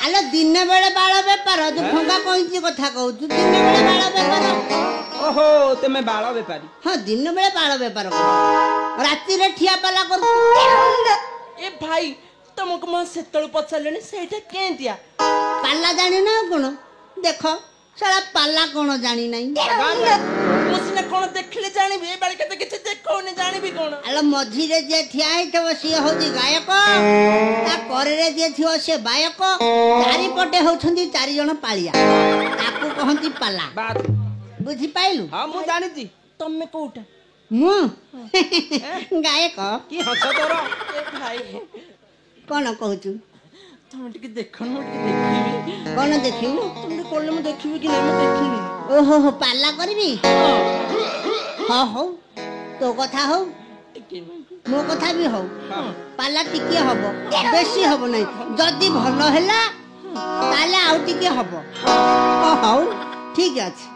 ଆଲୋ, ଦିନ ବେଳେ ବାଳ ବେପାର? ଯୋଉ ଭଙ୍ଗା କଇଁଚି କଥା କହୁଛୁ, ଦିନ ବେଳେ ବାଳ ବେପାର। ଓହୋ, ତମେ ବାଳ ବେପାରୀ? ହଁ, ଦିନ ବେଳେ ବାଳ ବେପାର କରୁ, ରାତିରେ ଠିଆ ପାଲା କରୁ। ଏ ଭାଇ, ତମକୁ ମୁଁ ସେତେବେଳୁ ପଚାରିଲିଣି, ସେଇଟା କେମିତିଆ ପାଲା ଜାଣିନ ଆଉ କଣ? ଦେଖ, ଶଳା ପାଲା କଣ ଜାଣି ନାହିଁ। ମୁଁ ସିନା କଣ ଦେଖିଲେ ଜାଣିବି, ଏ ବାଳିକା ତ କିଛି ଦେଖଉନି, ଜାଣିବି କଣ? ଆଲୋ, ମଝିରେ ଯିଏ ଠିଆ ହେଇଥିବ ସିଏ ହଉଛି ଗାୟକ, ତା କରରେ ଯିଏ ଥିବ ସିଏ ବାୟକ, ଚାରିପଟେ ହଉଛନ୍ତି 4 ଜଣ ପାଳିଆ, ତାକୁ କହନ୍ତି ପାଲା। ବାସ୍। ବୁଝିପାଇଲୁ? ହଁ, ମୁଁ ଜାଣିଛି। ତମେ କୋଉଟା? ମୁଁ ଗାୟକ। କି ହସ ତୋର! ଏ ଭାଇ, କଣ କହୁଛୁ? ତମେ ଟିକେ ଦେଖ, ମୁଁ ଟିକେ ଦେଖିବି। କଣ ଦେଖିବୁ? ତମେ ଟିକେ କଲେ ମୁଁ ଦେଖିବି କି ନାହିଁ, ମୁଁ ଦେଖିବି। ଓହୋ ହୋ, ପାଲା କରିବି? ହଁ, ହଉ, ତୋ କଥା ହଉ ଟିକେ, ମୋ କଥା ବି ହଉ। ହଁ। ପାଲା ଟିକେ ହବ, ବେଶୀ ହବ ନାହିଁ। ଯଦି ଭଲ ହେଲା ତାହେଲେ ଆଉ ଟିକେ ହବ। ହଉ, ଠିକ ଅଛି।